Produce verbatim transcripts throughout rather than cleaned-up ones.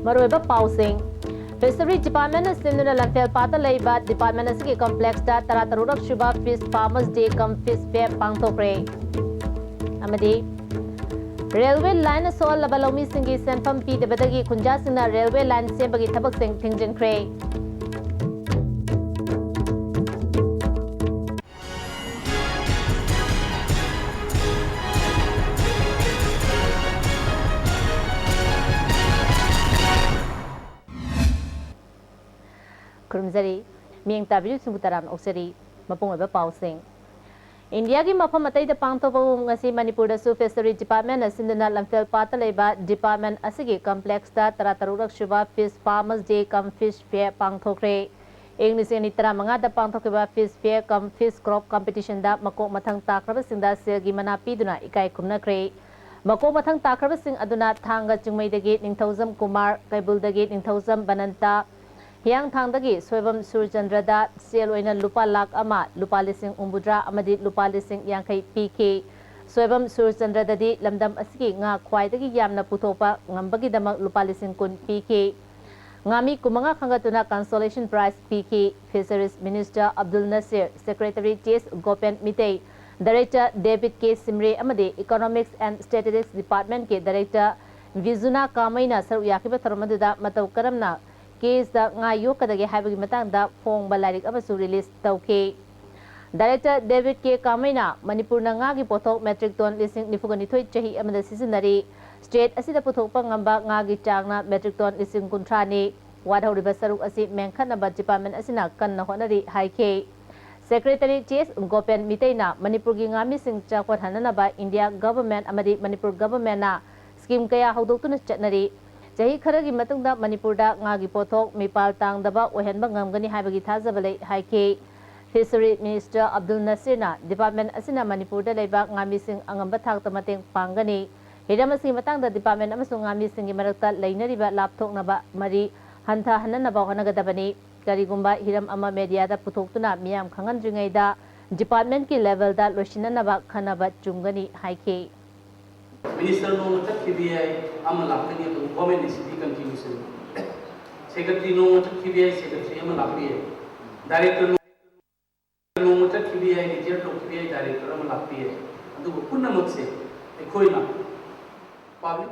ꯃꯔꯨꯑꯣꯏꯕ ꯄꯥꯎꯁꯤꯡ꯫ Fishery Department ꯅ ꯁꯤꯟꯗꯨꯅ ꯂꯝꯐꯦꯜ ꯄꯥꯠꯇ ꯂꯩꯕ department ꯑꯁꯤꯒꯤ complex ꯇ ꯇꯔꯥꯇꯔꯨꯛꯂꯛ ꯁꯨꯕ Fish Farmers Day cum Fish Fair ꯄꯥꯡꯊꯣꯛꯈ꯭ꯔꯦ꯫ ꯑꯃꯗꯤ railway line ꯅ ꯁꯣꯛꯍꯜꯂꯕ ꯂꯧꯃꯤꯁꯤꯡꯒꯤ ꯁꯦꯟꯐꯝ ꯄꯤꯗꯕꯗꯒꯤ ꯈꯨꯟꯖꯥꯁꯤꯡꯅ railway line ꯁꯦꯝꯕꯒꯤ ꯊꯕꯛꯁꯤꯡ ꯊꯤꯡꯖꯤꯟꯈ꯭ꯔꯦ꯫ ꯈꯨꯔꯨꯝꯖꯔꯤ꯫ ꯃꯤꯠꯌꯦꯡ ꯇꯥꯕꯤꯔꯤꯕꯁꯤꯡꯕꯨ ꯇꯔꯥꯝꯅ ꯑꯣꯛꯆꯔꯤ꯫ ꯃꯄꯨꯡ ꯑꯣꯏꯕ ꯄꯥꯎꯁꯤꯡ꯫ ꯏꯟꯗꯤꯌꯥꯒꯤ ꯃꯐꯝ ꯑꯇꯩꯗ ꯄꯥꯡꯊꯣꯛꯄꯒꯨꯝ ꯉꯁꯤ ꯃꯅꯤꯄꯨꯔꯗꯁꯨ Fishery Department ꯅ ꯁꯤꯟꯗꯨꯅ ꯂꯝꯐꯦꯜ ꯄꯥꯠꯇ ꯂꯩꯕ department ꯑꯁꯤꯒꯤ complex ꯇ ꯇꯔꯥꯇꯔꯨꯛꯂꯛ ꯁꯨꯕ Fish Farmers Day cum Fish Fair ꯄꯥꯡꯊꯣꯛꯈ꯭ꯔꯦ꯫ ꯏꯪ ꯂꯤꯁꯤꯡ ꯑꯅꯤ ꯇꯔꯥꯃꯉꯥꯗ ꯄꯥꯡꯊꯣꯛꯈꯤꯕ Fish Fair cum Fish Crop Competition ꯗ ꯃꯀꯣꯛ ꯃꯊꯪ ꯇꯥꯈ꯭ꯔꯕꯁꯤꯡꯗ ꯁꯦꯜꯒꯤ ꯃꯅꯥ ꯄꯤꯗꯨꯅ ꯏꯀꯥꯏ ꯈꯨꯝꯅꯈ꯭ꯔꯦ꯫ ꯃꯀꯣꯛ ꯃꯊꯪ ꯇꯥꯈ꯭ꯔꯕꯁꯤꯡ ꯑꯗꯨꯅ ꯊꯥꯡꯒ ꯆꯤꯡꯃꯩꯗꯒꯤ ꯅꯤꯡꯊꯧꯖꯝ ꯀꯨꯃꯥꯔ, ꯀꯩꯕꯨꯜꯗꯒꯤ ꯅꯤꯡꯊꯧꯖꯝ ꯕꯅꯟꯇ, ꯍꯤꯌꯥꯡꯊꯥꯡꯗꯒꯤ ꯁꯣꯏꯕꯝ ꯁꯨꯔꯆꯟꯗ꯭ꯔꯗ ꯁꯦꯜ ꯑꯣꯏꯅ ꯂꯨꯄꯥ ꯂꯥꯈ ꯑꯃ, ꯂꯨꯄꯥ ꯂꯤꯁꯤꯡ ꯍꯨꯝꯐꯨꯇꯔꯥ ꯑꯃꯗꯤ ꯂꯨꯄꯥ ꯂꯤꯁꯤꯡ ꯌꯥꯡꯈꯩ ꯄꯤꯈꯤ꯫ ꯁꯣꯏꯕꯝ ꯁꯨꯔꯆꯟꯗ꯭ꯔꯗꯗꯤ ꯂꯝꯗꯝ ꯑꯁꯤꯒꯤ ꯉꯥ ꯈ꯭ꯋꯥꯏꯗꯒꯤ ꯌꯥꯝꯅ ꯄꯨꯊꯣꯛꯄ ꯉꯝꯕꯒꯤꯗꯃꯛ ꯂꯨꯄꯥ ꯂꯤꯁꯤꯡ ꯀꯨꯟ ꯄꯤꯈꯤ꯫ ꯉꯥꯃꯤ ꯀꯨꯟꯃꯉꯥ ꯈꯟꯒꯠꯇꯨꯅ consolation prize ꯄꯤꯈꯤ꯫ Fisheries Minister Abdul Nasir, Secretary T S Gopen Meitei, Director ꯗꯦꯕꯤꯠ ꯀꯦ ꯁꯤꯝꯔꯦ ꯑꯃꯗꯤ Economics and Statistics Department ꯀꯤ Director ꯕꯤꯖꯨꯅꯥ ꯀꯥꯃꯩꯅ ꯁꯔꯨꯛ ꯌꯥꯈꯤꯕ ꯊꯧꯔꯝ ꯑꯗꯨꯗ ꯃꯇꯧ ꯀꯔꯝꯅ cage ꯇ ꯉꯥ ꯌꯣꯛꯀꯗꯒꯦ ꯍꯥꯏꯕꯒꯤ ꯃꯇꯥꯡꯗ ꯐꯣꯡꯕ ꯂꯥꯏꯔꯤꯛ ꯑꯃꯁꯨ release ꯇꯧꯈꯤ꯫ Director ꯗꯦꯕꯤꯠ ꯀꯦ ꯀꯥꯃꯩꯅ ꯃꯅꯤꯄꯨꯔꯅ ꯉꯥꯒꯤ ꯄꯣꯠꯊꯣꯛ metric ton ꯂꯤꯁꯤꯡ ꯅꯤꯐꯨꯒ ꯅꯤꯊꯣꯏ ꯆꯍꯤ ꯑꯃꯗ ꯁꯤꯖꯤꯟꯅꯔꯤ꯫ State ꯑꯁꯤꯗ ꯄꯨꯊꯣꯛꯄ ꯉꯝꯕ ꯉꯥꯒꯤ ꯆꯥꯡꯅ metric ton ꯂꯤꯁꯤꯡ ꯀꯨꯟꯊ꯭ꯔꯥꯅꯤ꯫ ꯋꯥꯠꯍꯧꯔꯤꯕ ꯁꯔꯨꯛ ꯑꯁꯤ ꯃꯦꯟꯈꯠꯅꯕ department ꯑꯁꯤꯅ ꯀꯟꯅ ꯍꯣꯠꯅꯔꯤ ꯍꯥꯏꯈꯤ꯫ Secretary ꯇꯤ ꯑꯦꯁ ꯒꯣꯄꯦꯟ ꯃꯤꯇꯩꯅ ꯃꯅꯤꯄꯨꯔꯒꯤ ꯉꯥꯃꯤꯁꯤꯡ ꯆꯥꯎꯈꯠꯍꯟꯅꯅꯕ India Government ꯑꯃꯗꯤ ꯃꯅꯤꯄꯨꯔ Government ꯅ scheme ꯀꯌꯥ ꯍꯧꯗꯣꯛꯇꯨꯅ ꯆꯠꯅꯔꯤ꯫ ꯆꯍꯤ ꯈꯔꯒꯤ ꯃꯇꯨꯡꯗ ꯃꯅꯤꯄꯨꯔꯗ ꯉꯥꯒꯤ ꯄꯣꯠꯊꯣꯛ ꯃꯤꯄꯥꯜ ꯇꯥꯡꯗꯕ ꯑꯣꯏꯍꯟꯕ ꯉꯝꯒꯅꯤ ꯍꯥꯏꯕꯒꯤ ꯊꯥꯖꯕ ꯂꯩ ꯍꯥꯏꯈꯤ꯫ Fishery Minister ꯑꯕꯗꯨꯜ ꯅꯁꯤꯔꯅ department ꯑꯁꯤꯅ ꯃꯅꯤꯄꯨꯔꯗ ꯂꯩꯕ ꯉꯥꯃꯤꯁꯤꯡ ꯑꯉꯝꯕ ꯊꯥꯛꯇ ꯃꯇꯦꯡ ꯄꯥꯡꯒꯅꯤ꯫ ꯍꯤꯔꯝ ꯑꯁꯤꯒꯤ ꯃꯇꯥꯡꯗ department ꯑꯃꯁꯨꯡ ꯉꯥꯃꯤꯁꯤꯡꯒꯤ ꯃꯔꯛꯇ ꯂꯩꯅꯔꯤꯕ ꯂꯥꯞꯊꯣꯛꯅꯕ ꯃꯔꯤ ꯍꯟꯊꯍꯟꯅꯅꯕ ꯍꯣꯠꯅꯒꯗꯕꯅꯤ꯫ ꯀꯔꯤꯒꯨꯝꯕ ꯍꯤꯔꯝ ꯑꯃ media ꯗ ꯄꯨꯊꯣꯛꯇꯨꯅ ꯃꯤꯌꯥꯝ ꯈꯪꯍꯟꯗ꯭ꯔꯤꯉꯩꯗ department ꯀꯤ level ꯗ ꯂꯣꯏꯁꯤꯟꯅꯅꯕ ꯈꯟꯅꯕ ꯆꯨꯝꯒꯅꯤ ꯍꯥꯏꯈꯤ꯫ Minister ꯅꯣꯡꯃ ꯆꯠꯈꯤꯕ ꯌꯥꯏ, ꯑꯃ ꯂꯥꯛꯀꯅꯤ, ꯑꯗꯨꯝ government ꯁꯤꯗꯤ continue ꯁꯤꯜꯂꯤ꯫ Secretary ꯅꯣꯡꯃ ꯆꯠꯈꯤꯕ ꯌꯥꯏ, secretary ꯑꯃ ꯂꯥꯛꯄ ꯌꯥꯏ꯫ Director ꯅꯣꯡꯃ ꯆꯠꯈꯤꯕ ꯌꯥꯏ, retire ꯇꯧꯈꯤꯕ ꯌꯥꯏ, director ꯑꯃ ꯂꯥꯛꯄ ꯌꯥꯏ꯫ ꯑꯗꯨꯕꯨ ꯄꯨꯝꯅꯃꯛꯁꯦ ꯑꯩꯈꯣꯏꯅ public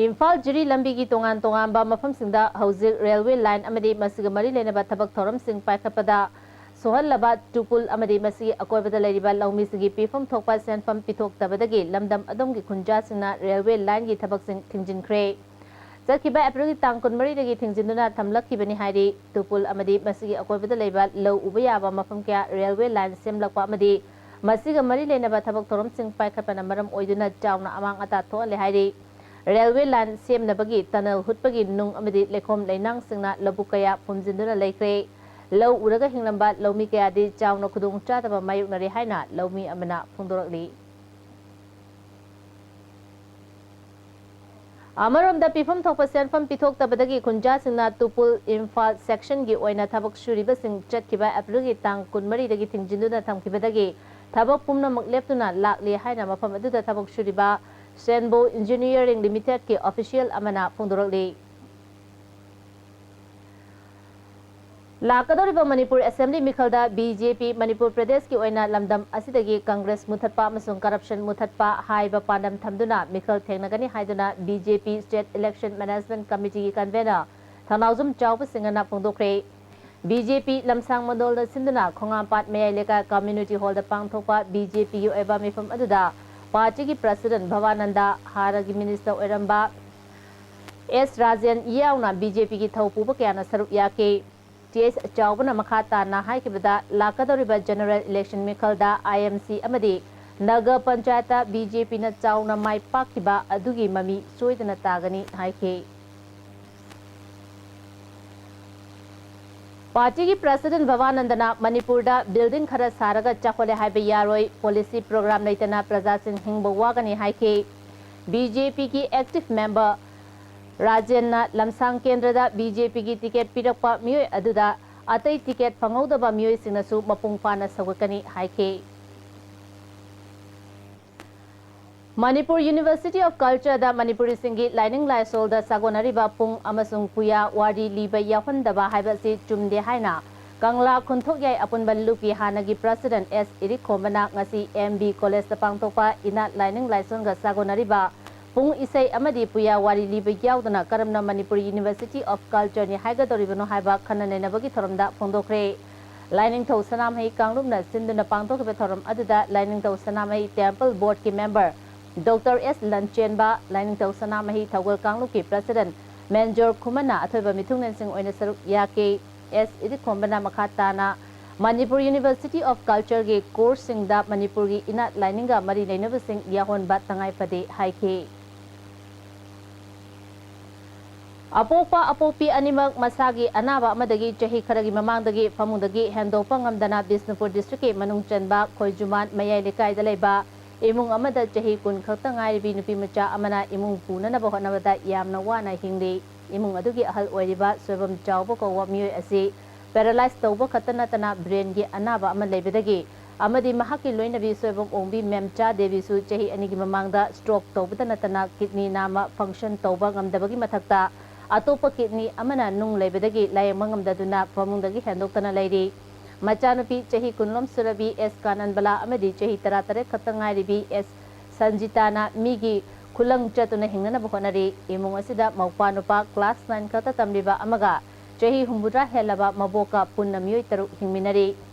ꯏꯝꯐꯥꯜ ꯖꯤꯔꯤ ꯂꯝꯕꯤꯒꯤ ꯇꯣꯉꯥꯟ ꯇꯣꯉꯥꯟꯕ ꯃꯐꯝꯁꯤꯡꯗ ꯍꯧꯖꯤꯛ railway line ꯑꯃꯗꯤ ꯃꯁꯤꯒ ꯃꯔꯤ ꯂꯩꯅꯕ ꯊꯕꯛ ꯊꯧꯔꯝꯁꯤꯡ ꯄꯥꯏꯈꯠꯄꯗ ꯁꯣꯛꯍꯜꯂꯕ ꯇꯨꯄꯨꯜ ꯑꯃꯗꯤ ꯃꯁꯤꯒꯤ ꯑꯀꯣꯏꯕꯗ ꯂꯩꯔꯤꯕ ꯂꯧꯃꯤꯁꯤꯡꯒꯤ ꯄꯤꯐꯝ ꯊꯣꯛꯄ ꯁꯦꯟꯐꯝ ꯄꯤꯊꯣꯛꯇꯕꯗꯒꯤ ꯂꯝꯗꯝ ꯑꯗꯨꯝꯒꯤ ꯈꯨꯟꯖꯥꯁꯤꯡꯅ railway lineꯒꯤ ꯊꯕꯛꯁꯤꯡ ꯊꯤꯡꯖꯤꯟꯈ꯭ꯔꯦ꯫ ꯆꯠꯈꯤꯕ Aprilꯒꯤ ꯇꯥꯡ ꯀꯨꯟꯃꯔꯤꯗꯒꯤ ꯊꯤꯡꯖꯤꯟꯗꯨꯅ ꯊꯝꯂꯛꯈꯤꯕꯅꯤ ꯍꯥꯏꯔꯤ꯫ ꯇꯨꯄꯨꯜ ꯑꯃꯗꯤ ꯃꯁꯤꯒꯤ ꯑꯀꯣꯏꯕꯗ ꯂꯩꯕ ꯂꯧ ꯎꯕ ꯌꯥꯕ ꯃꯐꯝ ꯀꯌꯥ railway line ꯁꯦꯝꯂꯛꯄ ꯑꯃꯗꯤ ꯃꯁꯤꯒ ꯃꯔꯤ ꯂꯩꯅꯕ ꯊꯕꯛ ꯊꯧꯔꯝꯁꯤꯡ ꯄꯥꯏꯈꯠꯄꯅ ꯃꯔꯝ ꯑꯣꯏꯗꯨꯅ ꯆꯥꯎꯅ ꯑꯃꯥꯡ ꯑꯇꯥ ꯊꯣꯛꯍꯜꯂꯦ ꯍꯥꯏꯔꯤ꯫ Railway line ꯁꯦꯝꯅꯕꯒꯤ tunnel ꯍꯨꯠꯄꯒꯤ ꯅꯨꯡ ꯑꯃꯗꯤ ꯂꯩꯈꯣꯝ ꯂꯩꯅꯥꯡꯁꯤꯡꯅ ꯂꯧꯕꯨꯛ ꯀꯌꯥ ꯐꯨꯝꯖꯤꯟꯗꯨꯅ ꯂꯩꯈ꯭ꯔꯦ꯫ ꯂꯧ ꯎꯔꯒ ꯍꯤꯡꯂꯝꯕ ꯂꯧꯃꯤ ꯀꯌꯥꯗꯤ ꯆꯥꯎꯅ ꯈꯨꯗꯣꯡꯆꯥꯗꯕ ꯃꯥꯌꯣꯛꯅꯔꯦ ꯍꯥꯏꯅ ꯂꯧꯃꯤ ꯑꯃꯅ ꯐꯣꯡꯗꯣꯔꯛꯂꯤ꯫ ꯑꯃꯔꯣꯝꯗ ꯄꯤꯐꯝ ꯊꯣꯛꯄ ꯁꯦꯟꯐꯝ ꯄꯤꯊꯣꯛꯇꯕꯗꯒꯤ ꯈꯨꯟꯖꯥꯁꯤꯡꯅ ꯇꯨꯄꯨꯜ ꯏꯝꯐꯥꯜ sectionꯒꯤ ꯑꯣꯏꯅ ꯊꯕꯛ ꯁꯨꯔꯤꯕꯁꯤꯡ ꯆꯠꯈꯤꯕ Aprilꯒꯤ ꯇꯥꯡ ꯀꯨꯟꯃꯔꯤꯗꯒꯤ ꯊꯤꯡꯖꯤꯟꯗꯨꯅ ꯊꯝꯈꯤꯕꯗꯒꯤ ꯊꯕꯛ ꯄꯨꯝꯅꯃꯛ ꯂꯦꯞꯇꯨꯅ ꯂꯥꯛꯂꯤ ꯍꯥꯏꯅ ꯃꯐꯝ ꯑꯗꯨꯗ ꯊꯕꯛ ꯁꯨꯔꯤꯕ Senbo Engineeringꯒꯤ official ꯑꯃꯅ ꯐꯣꯡꯗꯣꯔꯛꯂꯤ꯫ ꯂꯥꯛꯀꯗꯧꯔꯤꯕ ꯃꯅꯤꯄꯨꯔ Assembly ꯃꯤꯈꯜꯗ BJP ꯃꯅꯤꯄꯨꯔ ꯄ꯭ꯔꯗꯦꯁꯀꯤ ꯑꯣꯏꯅ ꯂꯝꯗꯝ ꯑꯁꯤꯗꯒꯤ Congress ꯃꯨꯊꯠꯄ ꯑꯃꯁꯨꯡ corruption ꯃꯨꯊꯠꯄ ꯍꯥꯏꯕ ꯄꯥꯟꯗꯝ ꯊꯝꯗꯨꯅ ꯃꯤꯈꯜ ꯊꯦꯡꯅꯒꯅꯤ ꯍꯥꯏꯗꯨꯅ BJP State Election Management Committeeꯒꯤ convener ꯊꯧꯅꯥꯎꯖꯝ ꯆꯥꯎꯕ ꯁꯤꯡꯍꯅ ꯐꯣꯡꯗꯣꯛꯈ꯭ꯔꯦ꯫ BJP ꯂꯝꯁꯥꯡ ꯃꯟꯗꯣꯜꯅ ꯁꯤꯟꯗꯨꯅ ꯈꯣꯡꯉꯥꯝꯄꯥꯠ ꯃꯌꯥꯏ ꯂꯩꯀꯥꯏ community hallꯗ ꯄꯥꯡꯊꯣꯛꯄ BJPꯒꯤ ꯑꯣꯏꯕ ꯃꯤꯐꯝ ꯑꯗꯨꯗ partyꯒꯤ president ꯚꯕꯥꯅꯟꯗ, ꯍꯥꯟꯅꯒꯤ minister ꯑꯣꯏꯔꯝꯕ ꯑꯦꯁ ꯔꯥꯖꯦꯟ ꯌꯥꯎꯅ BJPꯒꯤ ꯊꯧ ꯄꯨꯕ ꯀꯌꯥꯅ ꯁꯔꯨꯛ ꯌꯥꯈꯤ꯫ ꯇꯤ ꯑꯦꯁ ꯆꯥꯎꯕꯅ ꯃꯈꯥ ꯇꯥꯅ ꯍꯥꯏꯈꯤꯕꯗ, ꯂꯥꯛꯀꯗꯧꯔꯤꯕ general election ꯃꯤꯈꯜꯗ IMC ꯑꯃꯗꯤ ꯅꯒꯔ ꯄꯟꯆꯥꯌꯠꯇ BJPꯅ ꯆꯥꯎꯅ ꯃꯥꯏ ꯄꯥꯛꯈꯤꯕ ꯑꯗꯨꯒꯤ ꯃꯃꯤ ꯁꯣꯏꯗꯅ ꯇꯥꯒꯅꯤ ꯍꯥꯏꯈꯤ꯫ Partyꯒꯤ president ꯚꯕꯥꯅꯟꯗꯅ ꯃꯅꯤꯄꯨꯔꯗ building ꯈꯔ ꯁꯥꯔꯒ ꯆꯥꯎꯈꯠꯂꯦ ꯍꯥꯏꯕ ꯌꯥꯔꯣꯏ, policy program ꯂꯩꯇꯅ ꯄ꯭ꯔꯖꯥꯁꯤꯡ ꯍꯤꯡꯕ ꯋꯥꯒꯅꯤ ꯍꯥꯏꯈꯤ꯫ BJPꯒꯤ active member ꯔꯥꯖꯦꯟꯅ ꯂꯝꯁꯥꯡ ꯀꯦꯟꯗ꯭ꯔꯗ BJPꯒꯤ ticket ꯄꯤꯔꯛꯄ ꯃꯤꯑꯣꯏ ꯑꯗꯨꯗ ꯑꯇꯩ ticket ꯐꯪꯍꯧꯗꯕ ꯃꯤꯑꯣꯏꯁꯤꯡꯅꯁꯨ ꯃꯄꯨꯡ ꯐꯥꯅ ꯁꯧꯒꯠꯀꯅꯤ ꯍꯥꯏꯈꯤ꯫ ꯃꯅꯤꯄꯨꯔ University of Culture ꯗ ꯃꯅꯤꯄꯨꯔꯤꯁꯤꯡꯒꯤ ꯂꯥꯏꯅꯤꯡ ꯂꯥꯏꯁꯣꯜꯗ ꯁꯥꯒꯣꯟꯅꯔꯤꯕ ꯄꯨꯡ ꯑꯃꯁꯨꯡ ꯄꯨꯌꯥ ꯋꯥꯔꯤ ꯂꯤꯕ ꯌꯥꯎꯍꯟꯗꯕ ꯍꯥꯏꯕ ꯑꯁꯤ ꯆꯨꯝꯗꯦ ꯍꯥꯏꯅ ꯀꯪꯂꯥ ꯈꯨꯟꯊꯣꯛꯌꯥꯏ ꯑꯄꯨꯟꯕ ꯂꯨꯞꯀꯤ ꯍꯥꯟꯅꯒꯤ President ꯑꯦꯁ ꯏꯔꯤꯛꯈꯣꯝꯕꯅ ꯉꯁꯤ ꯑꯦꯝ ꯕꯤ ꯀꯣꯂꯦꯖꯇ ꯄꯥꯡꯊꯣꯛꯄ ꯏꯅꯥꯠ ꯂꯥꯏꯅꯤꯡ ꯂꯥꯏꯁꯣꯟꯒ ꯁꯥꯒꯣꯟꯅꯔꯤꯕ ꯄꯨꯡ ꯏꯁꯩ ꯑꯃꯗꯤ ꯄꯨꯌꯥ ꯋꯥꯔꯤ ꯂꯤꯕ ꯌꯥꯎꯗꯅ ꯀꯔꯝꯅ ꯃꯅꯤꯄꯨꯔ University of Culture ꯅꯤ ꯍꯥꯏꯒꯗꯧꯔꯤꯕꯅꯣ ꯍꯥꯏꯕ ꯈꯟꯅ ꯅꯩꯅꯕꯒꯤ ꯊꯧꯔꯝꯗ ꯐꯣꯡꯗꯣꯛꯈ꯭ꯔꯦ꯫ ꯂꯥꯏꯅꯤꯡꯊꯧ ꯁꯅꯥꯃꯍꯤ ꯀꯥꯡꯂꯨꯞꯅ ꯁꯤꯟꯗꯨꯅ ꯄꯥꯡꯊꯣꯛꯈꯤꯕ ꯊꯧꯔꯝ ꯑꯗꯨꯗ ꯂꯥꯏꯅꯤꯡꯊꯧ ꯁꯅꯥꯃꯍꯤ Temple Board ꯀꯤ member ꯗꯣꯛꯇꯔ ꯑꯦꯁ ꯂꯟꯆꯦꯟꯕ, ꯂꯥꯏꯅꯤꯡꯊꯧ ꯁꯅꯥꯃꯍꯤ ꯊꯧꯒꯜ ꯀꯥꯡꯂꯨꯞꯀꯤ President ꯃꯦꯟꯖꯣꯔ ꯈꯨꯃꯟꯅ ꯑꯊꯣꯏꯕ ꯃꯤꯊꯨꯡꯂꯦꯟꯁꯤꯡ ꯑꯣꯏꯅ ꯁꯔꯨꯛ ꯌꯥꯈꯤ꯫ ꯑꯦꯁ ꯏꯔꯤꯛꯈꯣꯝꯕꯅ ꯃꯈꯥ ꯇꯥꯅ ꯃꯅꯤꯄꯨꯔ University of Culture ꯒꯤ course ꯁꯤꯡꯗ ꯃꯅꯤꯄꯨꯔꯒꯤ ꯏꯅꯥꯠ ꯂꯥꯏꯅꯤꯡꯒ ꯃꯔꯤ ꯂꯩꯅꯕꯁꯤꯡ ꯌꯥꯎꯍꯟꯕ ꯇꯉꯥꯏ ꯐꯗꯦ ꯍꯥꯏꯈꯤ꯫ ꯑꯄꯣꯛꯄ ꯑꯄꯣꯛꯄꯤ ꯑꯅꯤꯃꯛ ꯃꯁꯥꯒꯤ ꯑꯅꯥꯕ ꯑꯃꯗꯒꯤ ꯆꯍꯤ ꯈꯔꯒꯤ ꯃꯃꯥꯡꯗꯒꯤ ꯐꯃꯨꯡꯗꯒꯤ ꯍꯦꯟꯗꯣꯛꯄ ꯉꯝꯗꯅ ꯕꯤꯁꯅꯨꯄꯨꯔ district ꯀꯤ ꯃꯅꯨꯡ ꯆꯟꯕ ꯈꯣꯏꯖꯨꯃꯥꯟ ꯃꯌꯥꯏ ꯂꯩꯀꯥꯏꯗ ꯂꯩꯕ ꯏꯃꯨꯡ ꯑꯃꯗ ꯆꯍꯤ ꯀꯨꯟ ꯈꯛꯇ ꯉꯥꯏꯔꯤꯕꯤ ꯅꯨꯄꯤ ꯃꯆꯥ ꯑꯃꯅ ꯏꯃꯨꯡ ꯄꯨꯅꯅꯕ ꯍꯣꯠꯅꯕꯗ ꯌꯥꯝꯅ ꯋꯥꯅ ꯍꯤꯡꯂꯤ꯫ ꯏꯃꯨꯡ ꯑꯗꯨꯒꯤ ꯑꯍꯜ ꯑꯣꯏꯔꯤꯕ ꯁꯣꯏꯕꯝ ꯆꯥꯎꯕ ꯀꯧꯕ ꯃꯤꯑꯣꯏ ꯑꯁꯤ paralyze ꯇꯧꯕ ꯈꯛꯇ ꯅꯠꯇꯅ brain ꯒꯤ ꯑꯅꯥꯕ ꯑꯃ ꯂꯩꯕꯗꯒꯤ ꯑꯃꯗꯤ ꯃꯍꯥꯛꯀꯤ ꯂꯣꯏꯅꯕꯤ ꯁꯣꯏꯕꯝ ꯑꯣꯡꯕꯤ ꯃꯦꯝꯆꯥ ꯗꯦꯕꯤꯁꯨ ꯆꯍꯤ ꯑꯅꯤꯒꯤ ꯃꯃꯥꯡꯗ stroke ꯇꯧꯕꯇ ꯅꯠꯇꯅ kidney ꯅꯥꯝꯃ function ꯇꯧꯕ ꯉꯝꯗꯕꯒꯤ ꯃꯊꯛꯇ ꯑꯇꯣꯞꯄ kidney ꯑꯃꯅ ꯅꯨꯡ ꯂꯩꯕꯗꯒꯤ ꯂꯥꯌꯦꯡꯕ ꯉꯝꯗꯗꯨꯅ ꯐꯃꯨꯡꯗꯒꯤ ꯍꯦꯟꯗꯣꯛꯇꯅ ꯂꯩꯔꯤ꯫ ꯃꯆꯥꯅꯨꯄꯤ ꯆꯍꯤ ꯀꯨꯟꯂꯣꯝ ꯁꯨꯔꯕꯤ ꯑꯦꯁ ꯀꯥꯅꯟꯕꯂꯥ ꯑꯃꯗꯤ ꯆꯍꯤ ꯇꯔꯥꯇꯔꯦꯠ ꯈꯛꯇ ꯉꯥꯏꯔꯤꯕꯤ ꯑꯦꯁ ꯁꯟꯖꯤꯇꯥꯅ ꯃꯤꯒꯤ ꯈꯨꯂꯪ ꯆꯠꯇꯨꯅ ꯍꯤꯡꯅꯅꯕ ꯍꯣꯠꯅꯔꯤ꯫ ꯏꯃꯨꯡ ꯑꯁꯤꯗ ꯃꯧꯄꯥ ꯅꯨꯄꯥ class nine ꯈꯛꯇ ꯇꯝꯂꯤꯕ ꯑꯃꯒ ꯆꯍꯤ ꯍꯨꯝꯐꯨꯇꯔꯥ ꯍꯦꯜꯂꯕ ꯃꯕꯣꯛꯀ ꯄꯨꯟꯅ ꯃꯤꯑꯣꯏ ꯇꯔꯨꯛ ꯍꯤꯡꯃꯤꯟꯅꯔꯤ꯫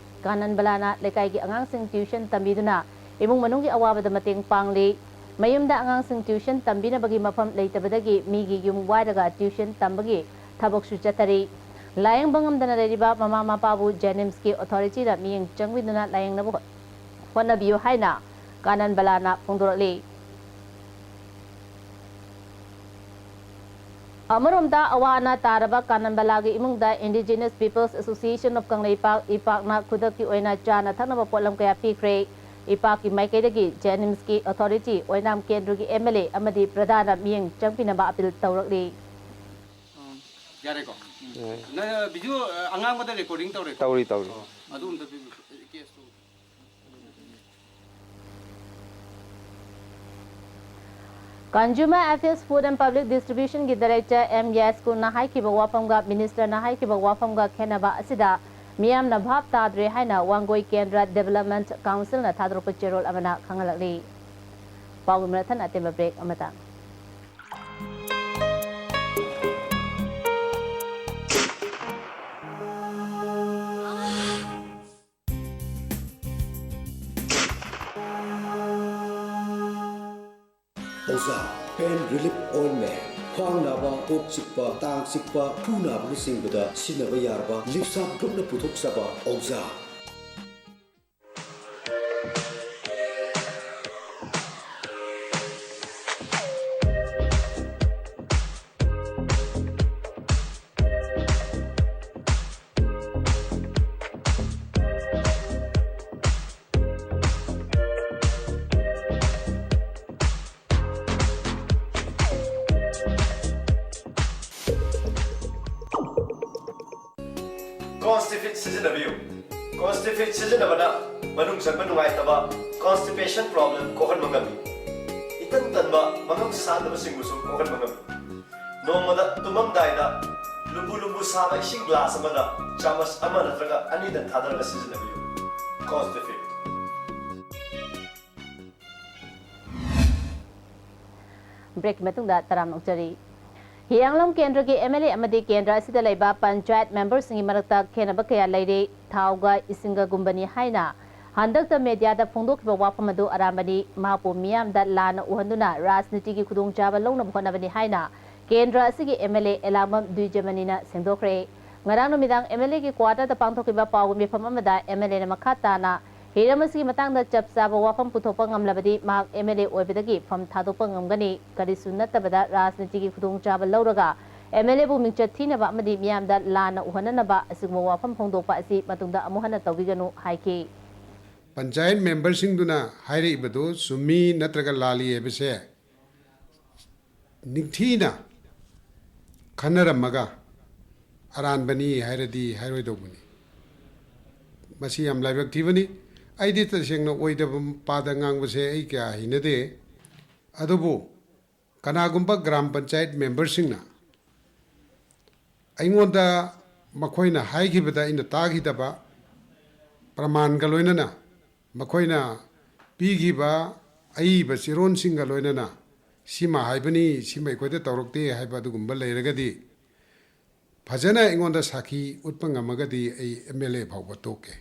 ꯀꯥꯅꯟꯕꯂꯥꯅ ꯂꯩꯀꯥꯏꯒꯤ ꯑꯉꯥꯡꯁꯤꯡ tuition ꯇꯝꯕꯤꯗꯨꯅ ꯏꯃꯨꯡ ꯃꯅꯨꯡꯒꯤ ꯑꯋꯥꯕꯗ ꯃꯇꯦꯡ ꯄꯥꯡꯂꯤ꯫ ꯃꯌꯨꯝꯗ ꯑꯉꯥꯡꯁꯤꯡ tuition ꯇꯝꯕꯤꯅꯕꯒꯤ ꯃꯐꯝ ꯂꯩꯇꯕꯗꯒꯤ ꯃꯤꯒꯤ ꯌꯨꯝ ꯋꯥꯏꯔꯒ tuition ꯇꯝꯕꯒꯤ ꯊꯕꯛꯁꯨ ꯆꯠꯊꯔꯤ꯫ ꯂꯥꯌꯦꯡꯕ ꯉꯝꯗꯅ ꯂꯩꯔꯤꯕ ꯃꯃꯥ ꯃꯄꯥꯕꯨ JNIMS ꯀꯤ authority ꯅ ꯃꯤꯠꯌꯦꯡ ꯆꯪꯕꯤꯗꯨꯅ ꯂꯥꯌꯦꯡꯅꯕ ꯍꯣꯠ-, ꯍꯣꯠꯅꯕꯤꯌꯨ ꯍꯥꯏꯅ ꯀꯥꯅꯟꯕꯂꯥꯅ ꯐꯣꯡꯗꯣꯔꯛꯂꯤ꯫ ꯑꯃꯔꯣꯝꯗ ꯑꯋꯥ ꯑꯅꯥ ꯇꯥꯔꯕ ꯀꯥꯅꯟꯕꯂꯥꯒꯤ ꯏꯃꯨꯡꯗ Indigenous Peoples Association of Kangleipak, ꯏꯄꯥꯛꯅ ꯈꯨꯗꯛꯀꯤ ꯑꯣꯏꯅ ꯆꯥꯅ ꯊꯛꯅꯕ ꯄꯣꯠꯂꯝ ꯀꯌꯥ ꯄꯤꯈ꯭ꯔꯦ꯫ ꯏꯄꯥꯛꯀꯤ ꯃꯥꯏꯀꯩꯗꯒꯤ JNIMS ꯀꯤ authority, ꯑꯣꯏꯅꯥꯝ ꯀꯦꯟꯗ꯭ꯔꯒꯤ MLA ꯑꯃꯗꯤ ꯄ꯭ꯔꯙꯥꯟꯅ ꯃꯤꯠꯌꯦꯡ ꯆꯪꯕꯤꯅꯕ appeal ꯇꯧꯔꯛꯂꯤ꯫ ꯌꯥꯔꯦꯀꯣ? ꯌꯥꯔꯦ꯫ ꯅꯪ ꯕꯤꯖꯨ, ꯑꯉꯥꯡꯕꯗ recording ꯇꯧꯔꯦꯀꯣ? ꯇꯧꯔꯤ, ꯇꯧꯔꯤ꯫ ꯑꯣ, ꯑꯗꯨ ꯑꯝꯇ ꯄꯤꯕꯤꯌꯨ꯫ Case two. Consumer Affairs, Food and Public Distribution ꯒꯤ Director M ꯌꯥꯏꯁ꯭ꯀꯨꯜꯅ ꯍꯥꯏꯈꯤꯕ ꯋꯥꯐꯝꯒ Minister ꯅ ꯍꯥꯏꯈꯤꯕ ꯋꯥꯐꯝꯒ ꯈꯦꯠꯅꯕ ꯑꯁꯤꯗ ꯃꯤꯌꯥꯝꯅ ꯚꯥꯞ ꯇꯥꯗ꯭ꯔꯦ ꯍꯥꯏꯅ ꯋꯥꯡꯒꯣꯏ ꯀꯦꯟꯗ꯭ꯔ Development Council ꯅ ꯊꯥꯗꯣꯔꯛꯄ ꯆꯦꯔꯣꯜ ꯑꯃꯅ ꯈꯪꯍꯜꯂꯛꯂꯤ꯫ ꯄꯥꯎꯒꯤ ꯃꯊꯪ ꯑꯇꯦꯟꯕ break ꯑꯃꯇꯪ꯫ ꯑꯣꯖꯥ Pain Relief Ointment, ꯈ꯭ꯋꯥꯡ ꯅꯥꯕ, ꯀꯣꯛ ꯆꯤꯛꯄ, ꯇꯥꯡ ꯆꯤꯛꯄ, ꯈꯨ ꯅꯥꯕꯅꯆꯤꯡꯕꯗ ꯁꯤꯖꯤꯟꯅꯕ ꯌꯥꯔꯕ Lipsam Group ꯅ ꯄꯨꯊꯣꯛꯆꯕ ꯑꯣꯖꯥ꯫ Constipate ꯁꯤꯖꯤꯟꯅꯕꯤꯌꯨ꯫ Constipate ꯁꯤꯖꯤꯟꯅꯕꯅ ꯃꯅꯨꯡ ꯆꯪꯕ ꯅꯨꯡꯉꯥꯏꯇꯕ, constipation problem ꯀꯣꯛꯍꯟꯕ ꯉꯝꯃꯤ꯫ ꯏꯇꯟ ꯇꯟꯕ, ꯃꯉꯝ ꯁꯥꯟꯗꯕꯁꯤꯡꯕꯨꯁꯨ ꯀꯣꯛꯍꯟꯕ ꯉꯝꯃꯤ꯫ ꯅꯣꯡꯃꯗ ꯇꯨꯝꯃꯝꯗꯥꯏꯗ ꯂꯨꯝꯕꯨ ꯂꯨꯝꯕꯨ ꯁꯥꯕ ꯏꯁꯤꯡ glass ꯑꯃꯗ ꯆꯥꯃꯁ ꯑꯃ ꯅꯠꯇ꯭ꯔꯒ ꯑꯅꯤꯗꯪ ꯊꯥꯗꯔꯒ ꯁꯤꯖꯤꯟꯅꯕꯤꯌꯨ꯫ Constipate꯫ Break ꯀꯤ ꯃꯇꯨꯡꯗ ꯇꯔꯥꯝꯅ ꯑꯣꯛꯆꯔꯤ꯫ ꯍꯤꯌꯥꯡꯂꯝ ꯀꯦꯟꯗ꯭ꯔꯒꯤ M L A ꯑꯃꯗꯤ ꯀꯦꯟꯗ꯭ꯔ ꯑꯁꯤꯗ ꯂꯩꯕ ꯄꯟꯆꯥꯌꯠ member ꯁꯤꯡꯒꯤ ꯃꯔꯛꯇ ꯈꯦꯠꯅꯕ ꯀꯌꯥ ꯂꯩꯔꯦ, ꯊꯥꯎꯒ ꯏꯁꯤꯡꯒꯒꯨꯝꯕꯅꯤ ꯍꯥꯏꯅ ꯍꯟꯗꯛꯇ media ꯗ ꯐꯣꯡꯗꯣꯛꯈꯤꯕ ꯋꯥꯐꯝ ꯑꯗꯨ ꯑꯔꯥꯟꯕꯅꯤ꯫ ꯃꯍꯥꯛꯄꯨ ꯃꯤꯌꯥꯝꯗ ꯂꯥꯟꯅ ꯎꯍꯟꯗꯨꯅ ꯔꯥꯖꯅꯤꯇꯤꯒꯤ ꯈꯨꯗꯣꯡꯆꯥꯕ ꯂꯧꯅꯕ ꯍꯣꯠꯅꯕꯅꯤ ꯍꯥꯏꯅ ꯀꯦꯟꯗ꯭ꯔ ꯑꯁꯤꯒꯤ M L A ꯑꯦꯂꯥꯡꯕꯝ ꯗ꯭ꯋꯤꯖꯃꯅꯤꯅ ꯁꯦꯡꯗꯣꯛꯈ꯭ꯔꯦ꯫ ꯉꯔꯥꯡ ꯅꯨꯃꯤꯗꯥꯡ M L A ꯒꯤ quarter ꯗ ꯄꯥꯡꯊꯣꯛꯈꯤꯕ ꯄꯥꯎꯒꯤ ꯃꯤꯐꯝ ꯑꯃꯗ M L A ꯅ ꯃꯈꯥ ꯇꯥꯅ ꯍꯤꯔꯝ ꯑꯁꯤꯒꯤ ꯃꯇꯥꯡꯗ ꯆꯞ ꯆꯥꯕ ꯋꯥꯐꯝ ꯄꯨꯊꯣꯛꯄ ꯉꯝꯂꯕꯗꯤ ꯃꯍꯥꯛ M L A ꯑꯣꯏꯕꯗꯒꯤ ꯐꯝ ꯊꯥꯗꯣꯛꯄ ꯉꯝꯒꯅꯤ꯫ ꯀꯔꯤꯁꯨ ꯅꯠꯇꯕꯗ ꯔꯥꯖꯅꯤꯇꯤꯒꯤ ꯈꯨꯗꯣꯡꯆꯥꯕ ꯂꯧꯔꯒ M L A ꯕꯨ ꯃꯤꯡꯆꯠ ꯊꯤꯅꯕ ꯑꯃꯗꯤ ꯃꯤꯌꯥꯝꯗ ꯂꯥꯟꯅ ꯎꯍꯟꯅꯅꯕ ꯑꯁꯤꯒꯨꯝꯕ ꯋꯥꯐꯝ ꯐꯣꯡꯗꯣꯛꯄ ꯑꯁꯤ ꯃꯇꯨꯡꯗ ꯑꯃꯨꯛ ꯍꯟꯅ ꯇꯧꯕꯤꯒꯅꯨ ꯍꯥꯏꯈꯤ꯫ ꯄꯟꯆꯥꯌꯠ member ꯁꯤꯡꯗꯨꯅ ꯍꯥꯏꯔꯛꯏꯕꯗꯨ ꯆꯨꯝꯃꯤ ꯅꯠꯇ꯭ꯔꯒ ꯂꯥꯜꯂꯤ ꯍꯥꯏꯕꯁꯦ ꯅꯤꯡꯊꯤꯅ ꯈꯟꯅꯔꯝꯃꯒ ꯑꯔꯥꯟꯕꯅꯤ ꯍꯥꯏꯔꯗꯤ ꯍꯥꯏꯔꯣꯏꯗꯧꯕꯅꯤ꯫ ꯃꯁꯤ ꯌꯥꯝ ꯂꯥꯏꯕꯛ ꯊꯤꯕꯅꯤ꯫ ꯑꯩꯗꯤ ꯇꯁꯦꯡꯅ ꯑꯣꯏꯗꯕ ꯄꯥꯗ ꯉꯥꯡꯕꯁꯦ ꯑꯩ ꯀꯌꯥ ꯍꯩꯅꯗꯦ꯫ ꯑꯗꯨꯕꯨ ꯀꯅꯥꯒꯨꯝꯕ ꯒ꯭ꯔꯥꯝ ꯄꯟꯆꯥꯌꯠ ꯃꯦꯝꯕꯔꯁꯤꯡꯅ ꯑꯩꯉꯣꯟꯗ ꯃꯈꯣꯏꯅ ꯍꯥꯏꯈꯤꯕꯗ ꯑꯩꯅ ꯇꯥꯈꯤꯗꯕ ꯄ꯭ꯔꯃꯥꯟꯒ ꯂꯣꯏꯅꯅ, ꯃꯈꯣꯏꯅ ꯄꯤꯈꯤꯕ ꯑꯏꯕ ꯆꯦꯔꯣꯟꯁꯤꯡꯒ ꯂꯣꯏꯅꯅ ꯁꯤꯃ ꯍꯥꯏꯕꯅꯤ, ꯁꯤꯃ ꯑꯩꯈꯣꯏꯗ ꯇꯧꯔꯛꯇꯦ ꯍꯥꯏꯕ ꯑꯗꯨꯒꯨꯝꯕ ꯂꯩꯔꯒꯗꯤ ꯐꯖꯅ ꯑꯩꯉꯣꯟꯗ ꯁꯥꯈꯤ ꯎꯠꯄ ꯉꯝꯃꯒꯗꯤ ꯑꯩ ꯑꯦꯝ ꯑꯦꯜ ꯑꯦ ꯐꯥꯎꯕ ꯇꯣꯛꯀꯦ꯫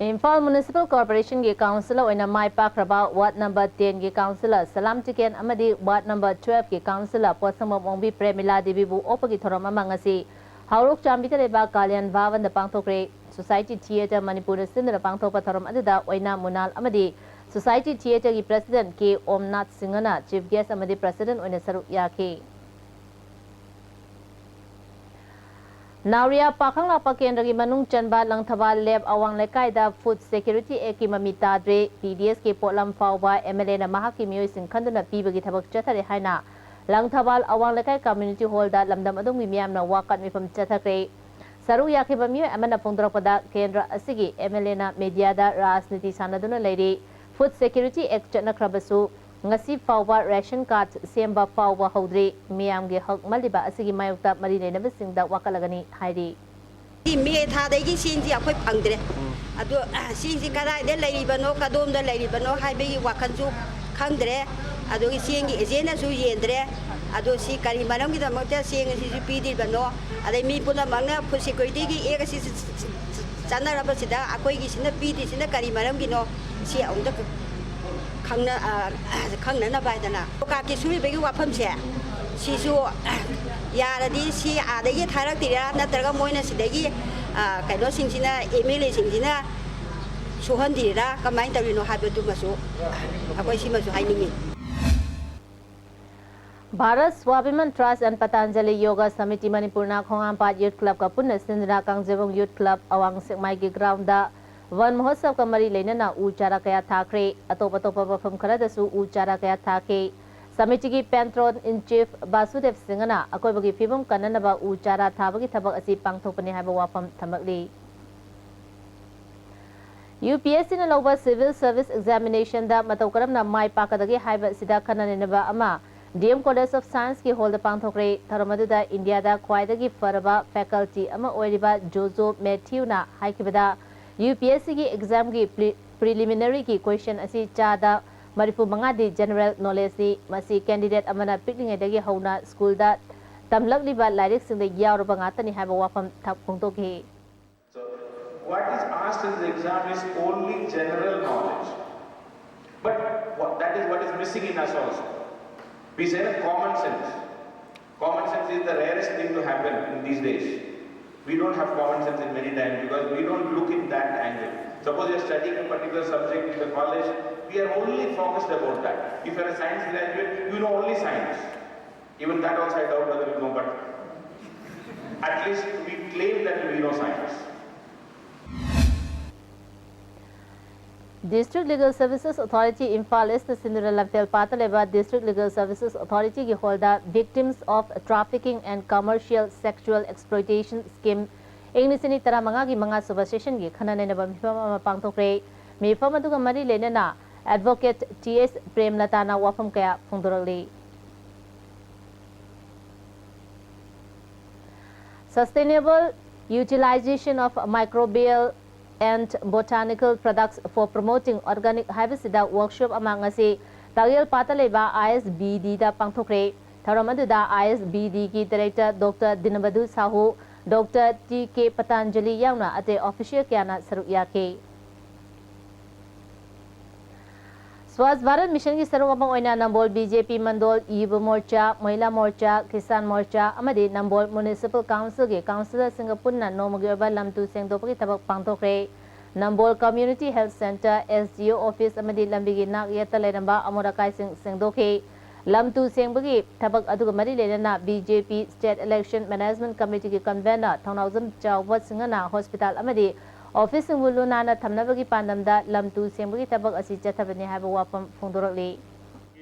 ꯏꯝꯐꯥꯜ ꯃ꯭ꯌꯨꯅꯤꯁꯤꯄꯥꯜ ꯀꯣꯔꯄꯣꯔꯦꯁꯟꯒꯤ ꯀꯥꯎꯟꯁꯤꯂꯔ ꯑꯣꯏꯅ ꯃꯥꯏ ꯄꯥꯛꯈ꯭ꯔꯕ ꯋꯥꯔꯗ ꯅꯝꯕꯔ ꯇꯦꯟꯒꯤ ꯀꯥꯎꯟꯁꯤꯂꯔ ꯁꯂꯥꯝ ꯆꯤꯀꯦꯟ ꯑꯃꯗꯤ ꯋꯥꯔꯗ ꯅꯝꯕꯔ ꯇꯨꯋꯦꯜꯐꯀꯤ ꯀꯥꯎꯟꯁꯤꯂꯔ ꯄꯣꯠꯁꯪꯕꯝ ꯑꯣꯡꯕꯤ ꯄ꯭ꯔꯦꯃꯤꯂꯥ ꯗꯦꯕꯤꯕꯨ ꯑꯣꯛꯄꯒꯤ ꯊꯧꯔꯝ ꯑꯃ ꯉꯁꯤ ꯍꯥꯎꯔꯣꯛ ꯆꯥꯝꯕꯤꯗ ꯂꯩꯕ ꯀꯥꯂꯤꯌꯥꯟ ꯚꯥꯕꯟꯗ ꯄꯥꯡꯊꯣꯛꯈ꯭ꯔꯦ꯫ ꯁꯣꯁꯥꯏꯇꯤ ꯊꯤꯌꯦꯇꯔ ꯃꯅꯤꯄꯨꯔꯅ ꯁꯤꯟꯗꯨꯅ ꯄꯥꯡꯊꯣꯛꯄ ꯊꯧꯔꯝ ꯑꯗꯨꯗ ꯑꯣꯏꯅꯥꯝ ꯃꯨꯅꯥꯜ ꯑꯃꯗꯤ ꯁꯣꯁꯥꯏꯇꯤ ꯊꯤꯌꯦꯇꯔꯒꯤ ꯄ꯭ꯔꯦꯁꯤꯗꯦꯟꯠ ꯀꯦ ꯑꯣꯝꯅꯥꯊ ꯁꯤꯡꯍꯅ ꯆꯤꯐ ꯒꯦꯁ꯭ꯠ ꯑꯃꯗꯤ ꯄ꯭ꯔꯦꯁꯤꯗꯦꯟꯠ ꯑꯣꯏꯅ ꯁꯔꯨꯛ ꯌꯥꯈꯤ꯫ ꯅꯥꯎꯔꯤꯌꯥ ꯄꯥꯈꯪꯂꯥꯛꯄ ꯀꯦꯟꯗ꯭ꯔꯒꯤ ꯃꯅꯨꯡ ꯆꯟꯕ ꯂꯪꯊꯕꯥꯜ ꯂꯦꯞ ꯑꯋꯥꯡ ꯂꯩꯀꯥꯏꯗ ꯐꯨꯗ ꯁꯦꯀ꯭ꯌꯨꯔꯤꯇꯤ ꯑꯦꯛꯀꯤ ꯃꯃꯤ ꯇꯥꯗ꯭ꯔꯦ꯫ ꯇꯤ ꯗꯤ ꯑꯦꯁꯀꯤ ꯄꯣꯠꯂꯝ ꯐꯥꯎꯕ ꯑꯦꯝ ꯑꯦꯜ ꯑꯦꯅ ꯃꯍꯥꯛꯀꯤ ꯃꯤꯑꯣꯏꯁꯤꯡ ꯈꯟꯗꯨꯅ ꯄꯤꯕꯒꯤ ꯊꯕꯛ ꯆꯠꯊꯔꯦ ꯍꯥꯏꯅ ꯂꯪꯊꯕꯥꯜ ꯑꯋꯥꯡ ꯂꯩꯀꯥꯏ ꯀꯝꯃ꯭ꯌꯨꯅꯤꯇꯤ ꯍꯣꯜꯗ ꯂꯝꯗꯝ ꯑꯗꯨꯝꯒꯤ ꯃꯤꯌꯥꯝꯅ ꯋꯥꯀꯠ ꯃꯤꯐꯝ ꯆꯠꯊꯈ꯭ꯔꯦ꯫ ꯁꯔꯨꯛ ꯌꯥꯈꯤꯕ ꯃꯤꯑꯣꯏ ꯑꯃꯅ ꯐꯣꯡꯗꯣꯔꯛꯄꯗ, ꯀꯦꯟꯗ꯭ꯔ ꯑꯁꯤꯒꯤ ꯑꯦꯝ ꯑꯦꯜ ꯑꯦꯅ ꯃꯦꯗꯤꯌꯥꯗ ꯔꯥꯖꯅꯤꯇꯤ ꯁꯥꯟꯅꯗꯨꯅ ꯂꯩꯔꯤ꯫ ꯐꯨꯗ ꯁꯦꯀ꯭ꯌꯨꯔꯤꯇꯤ ꯑꯦꯛ ꯆꯠꯅꯈ꯭ꯔꯕꯁꯨ ꯉꯁꯤ ꯐꯥꯎꯕ ꯔꯦꯁꯟ ꯀꯥꯔꯗ ꯁꯦꯝꯕ ꯐꯥꯎꯕ ꯍꯧꯗ꯭ꯔꯤ꯫ ꯃꯤꯌꯥꯝꯒꯤ ꯍꯛ ꯃꯜꯂꯤꯕ ꯑꯁꯤꯒꯤ ꯃꯥꯌꯣꯛꯇ ꯃꯔꯤ ꯂꯩꯅꯕꯁꯤꯡꯗ ꯋꯥꯀꯠꯂꯒꯅꯤ ꯍꯥꯏꯔꯤ꯫ ꯃꯦ ꯊꯥꯗꯒꯤ ꯆꯦꯡꯁꯤ ꯑꯩꯈꯣꯏ ꯐꯪꯗ꯭ꯔꯦ꯫ ꯑꯗꯣ, ꯆꯦꯡꯁꯤ ꯀꯗꯥꯏꯗ ꯂꯩꯔꯤꯕꯅꯣ, ꯀꯗꯣꯝꯗ ꯂꯩꯔꯤꯕꯅꯣ ꯍꯥꯏꯕꯒꯤ ꯋꯥꯈꯜꯁꯨ ꯈꯪꯗ꯭ꯔꯦ꯫ ꯑꯗꯨꯒꯤ ꯆꯦꯡꯒꯤ ꯑꯦꯖꯦꯟꯅꯁꯨ ꯌꯦꯟꯗ꯭ꯔꯦ꯫ ꯑꯗꯣ ꯁꯤ ꯀꯔꯤ ꯃꯔꯝꯒꯤꯗꯃꯛꯇ ꯆꯦꯡ ꯑꯁꯤꯁꯨ ꯄꯤꯗ꯭ꯔꯤꯕꯅꯣ? ꯑꯗꯩ ꯃꯤ ꯄꯨꯝꯅꯃꯛꯅ ꯐꯨꯗ ꯁꯦꯀ꯭ꯌꯨꯔꯤꯇꯤꯒꯤ ꯑꯦꯛ ꯑꯁꯤ ꯆꯠꯅꯔꯕꯁꯤꯗ ꯑꯩꯈꯣꯏꯒꯤꯁꯤꯅ ꯄꯤꯗ꯭ꯔꯤꯁꯤꯅ ꯀꯔꯤ ꯃꯔꯝꯒꯤꯅꯣ? ꯁꯤ ꯑꯃꯨꯛꯇ ꯈꯪꯅ-, ꯑ, ꯈꯪꯅꯅꯕ ꯍꯥꯏꯗꯅ ꯀꯥꯔꯠꯀꯤ ꯁꯨꯔꯤꯕꯒꯤ ꯋꯥꯐꯝꯁꯦ ꯁꯤꯁꯨ ꯌꯥꯔꯗꯤ ꯁꯤ ꯑꯥꯗꯒꯤ ꯊꯥꯔꯛꯇꯤꯔꯥ, ꯅꯠꯇ꯭ꯔꯒ ꯃꯣꯏꯅ ꯁꯤꯗꯒꯤ, ꯑ, ꯀꯩꯅꯣꯁꯤꯡꯁꯤꯅ, ꯑꯦꯝ ꯑꯦꯜ ꯑꯦꯁꯤꯡꯁꯤꯅ ꯁꯨꯍꯟꯗꯤꯔꯥ, ꯀꯃꯥꯏꯅ ꯇꯧꯔꯤꯅꯣ ꯍꯥꯏꯕꯗꯨꯃꯁꯨ ꯑꯩꯈꯣꯏ ꯁꯤꯃꯁꯨ ꯍꯥꯏꯅꯤꯡꯉꯤ꯫ ꯚꯥꯔꯠ ꯁ꯭ꯋꯥꯚꯤꯃꯥꯟ ꯇ꯭ꯔꯁꯠ ꯑꯦꯟ ꯄꯇꯥꯟꯖꯂꯤ ꯌꯣꯒꯥ ꯁꯃꯤꯇꯤ ꯃꯅꯤꯄꯨꯔꯅ ꯈꯣꯡꯍꯥꯝꯄꯥꯠ ꯌꯨꯊ ꯀ꯭ꯂꯕꯀ ꯄꯨꯟꯅ ꯁꯤꯟꯗꯨꯅ ꯀꯥꯡꯖꯩꯕꯨꯡ ꯌꯨꯊ ꯀ꯭ꯂꯕ ꯑꯋꯥꯡ ꯁꯦꯛꯃꯥꯏꯒꯤ ꯒ꯭ꯔꯥꯎꯟꯗ ꯋꯟ ꯃꯍꯣꯠꯁꯕꯀ ꯃꯔꯤ ꯂꯩꯅꯅ ꯎ ꯆꯥꯔꯥ ꯀꯌꯥ ꯊꯥꯈ꯭ꯔꯦ꯫ ꯑꯇꯣꯞ ꯑꯇꯣꯞꯄ ꯃꯐꯝ ꯈꯔꯗꯁꯨ ꯎ ꯆꯥꯔꯥ ꯀꯌꯥ ꯊꯥꯈꯤ꯫ ꯁꯃꯤꯇꯤꯒꯤ ꯄꯦꯇ꯭ꯔꯣꯟ ꯏꯟ ꯆꯤꯐ ꯕꯥꯁꯨꯗꯦꯕ ꯁꯤꯡꯍꯅ ꯑꯀꯣꯏꯕꯒꯤ ꯐꯤꯕꯝ ꯀꯟꯅꯅꯕ ꯎ ꯆꯥꯔꯥ ꯊꯥꯕꯒꯤ ꯊꯕꯛ ꯑꯁꯤ ꯄꯥꯡꯊꯣꯛꯄꯅꯤ ꯍꯥꯏꯕ ꯋꯥꯐꯝ ꯊꯝꯂꯛꯂꯤ꯫ UPSCꯅ ꯂꯧꯕ Civil Service Examinationꯗ ꯃꯇꯧ ꯀꯔꯝꯅ ꯃꯥꯏ ꯄꯥꯛꯀꯗꯒꯦ ꯍꯥꯏꯕ ꯑꯁꯤꯗ ꯈꯟꯅ ꯅꯩꯅꯕ ꯑꯃ DM College of Scienceꯀꯤ hallꯗ ꯄꯥꯡꯊꯣꯛꯈ꯭ꯔꯦ꯫ ꯊꯧꯔꯝ ꯑꯗꯨꯗ ꯏꯟꯗꯤꯌꯥꯗ ꯈ꯭ꯋꯥꯏꯗꯒꯤ ꯐꯔꯕ faculty ꯑꯃ ꯑꯣꯏꯔꯤꯕ ꯖꯣꯖꯣ ꯃꯦꯊ꯭ꯌꯨꯅ ꯍꯥꯏꯈꯤꯕꯗ, UPSCꯒꯤ examꯒꯤ pre-, preliminaryꯒꯤ question ꯑꯁꯤ ꯆꯥꯗ ꯃꯔꯤꯐꯨ ꯃꯉꯥꯗꯤ general knowledgeꯅꯤ꯫ ꯃꯁꯤ candidate ꯑꯃꯅ ꯄꯤꯛꯂꯤꯉꯩꯗꯒꯤ ꯍꯧꯅ schoolꯗ ꯇꯝꯂꯛꯂꯤꯕ ꯂꯥꯏꯔꯤꯛꯁꯤꯡꯗ ꯌꯥꯎꯔꯕ ꯉꯥꯛꯇꯅꯤ ꯍꯥꯏꯕ ꯋꯥꯐꯝ ꯊꯝ-, ꯐꯣꯡꯗꯣꯛꯈꯤ꯫ So, what is asked in the exam is only general knowledge. But what, that is what is missing in us also. We say that common sense. Common sense is the rarest thing to happen in these days. We don't have common sense in many times because we don't look in that angle. Suppose you are studying a particular subject in the college, we are only focused about that. If you are a science graduate, you know only science. Even that also I doubt whether you know, but at least we claim that we know science. District Legal Services Authority Imphal East ꯁꯤꯟꯗꯨꯅ ꯂꯝꯐꯦꯜ ꯄꯥꯠꯇ ꯂꯩꯕ District Legal Services Authorityꯒꯤ hallꯗ Victims of Trafficking and Commercial Sexual Exploitation Scheme ꯏꯪ ꯂꯤꯁꯤꯡ ꯑꯅꯤ ꯇꯔꯥꯃꯉꯥꯒꯤ ꯃꯉꯥ ꯁꯨꯕ sessionꯒꯤ ꯈꯟꯅ ꯅꯩꯅꯕ ꯃꯤꯐꯝ ꯑꯃ ꯄꯥꯡꯊꯣꯛꯈ꯭ꯔꯦ꯫ ꯃꯤꯐꯝ ꯑꯗꯨꯒ ꯃꯔꯤ ꯂꯩꯅꯅ Advocate T S ꯄ꯭ꯔꯦꯝꯂꯇꯥꯅ ꯋꯥꯐꯝ ꯀꯌꯥ ꯐꯣꯡꯗꯣꯔꯛꯂꯤ꯫ Sustainable utilization of microbial and botanical products for promoting organic ꯍꯥꯏꯕꯁꯤꯗ workshop ꯑꯃ ꯉꯁꯤ ꯇꯥꯛꯌꯦꯜ ꯄꯥꯠꯇ ꯂꯩꯕ ISBDꯗ ꯄꯥꯡꯊꯣꯛꯈ꯭ꯔꯦ꯫ ꯊꯧꯔꯝ ꯑꯗꯨꯗ ISBDꯒꯤ director Doctor ꯗꯤꯅꯕꯗꯨ Shahu, Doctor T K Patanjali ꯌꯥꯎꯅ ꯑꯇꯩ official ꯀꯌꯥꯅ ꯁꯔꯨꯛ ꯌꯥꯈꯤ꯫ Swachh Bharat Missionꯒꯤ ꯁꯔꯨꯛ ꯑꯃ ꯑꯣꯏꯅ ꯅꯝꯕꯣꯜ BJP ꯃꯟꯗꯣꯜ, ꯌꯨꯕ ꯃꯣꯔꯆꯥ, ꯃꯍꯤꯂꯥ ꯃꯣꯔꯆꯥ, ꯀꯤꯁꯥꯟ ꯃꯣꯔꯆꯥ ꯑꯃꯗꯤ ꯅꯝꯕꯣꯜ Municipal Councilꯒꯤ councillorꯁꯤꯡꯒ ꯄꯨꯟꯅ ꯅꯣꯡꯃꯒꯤ ꯑꯣꯏꯕ ꯂꯝ ꯇꯨ ꯁꯦꯡꯗꯣꯛꯄꯒꯤ ꯊꯕꯛ ꯄꯥꯡꯊꯣꯛꯈ꯭ꯔꯦ꯫ ꯅꯝꯕꯣꯜ Community Health Centre, SDO office ꯑꯃꯗꯤ ꯂꯝꯕꯤꯒꯤ ꯅꯥꯛ ꯌꯦꯠꯇ ꯂꯩꯔꯝꯕ ꯑꯃꯣꯠ ꯑꯀꯥꯏꯁꯤꯡ ꯁꯦꯡꯗꯣꯛꯈꯤ꯫ ꯂꯝ ꯇꯨ ꯁꯦꯡꯕꯒꯤ ꯊꯕꯛ ꯑꯗꯨꯒ ꯃꯔꯤ ꯂꯩꯅꯅ BJP State Election Management Committeeꯒꯤ convener ꯊꯧꯅꯥꯎꯖꯝ ꯆꯥꯎꯕ ꯁꯤꯡꯍꯅ hospital ꯑꯃꯗꯤ officeꯁꯤꯡꯕꯨ ꯂꯨ ꯅꯥꯟꯅ ꯊꯝꯅꯕꯒꯤ ꯄꯥꯟꯗꯝꯗ ꯂꯝ ꯇꯨ ꯁꯦꯡꯕꯒꯤ ꯊꯕꯛ ꯑꯁꯤ ꯆꯠꯊꯕꯅꯤ ꯍꯥꯏꯕ ꯋꯥꯐꯝ ꯐꯣꯡꯗꯣꯔꯛꯂꯤ꯫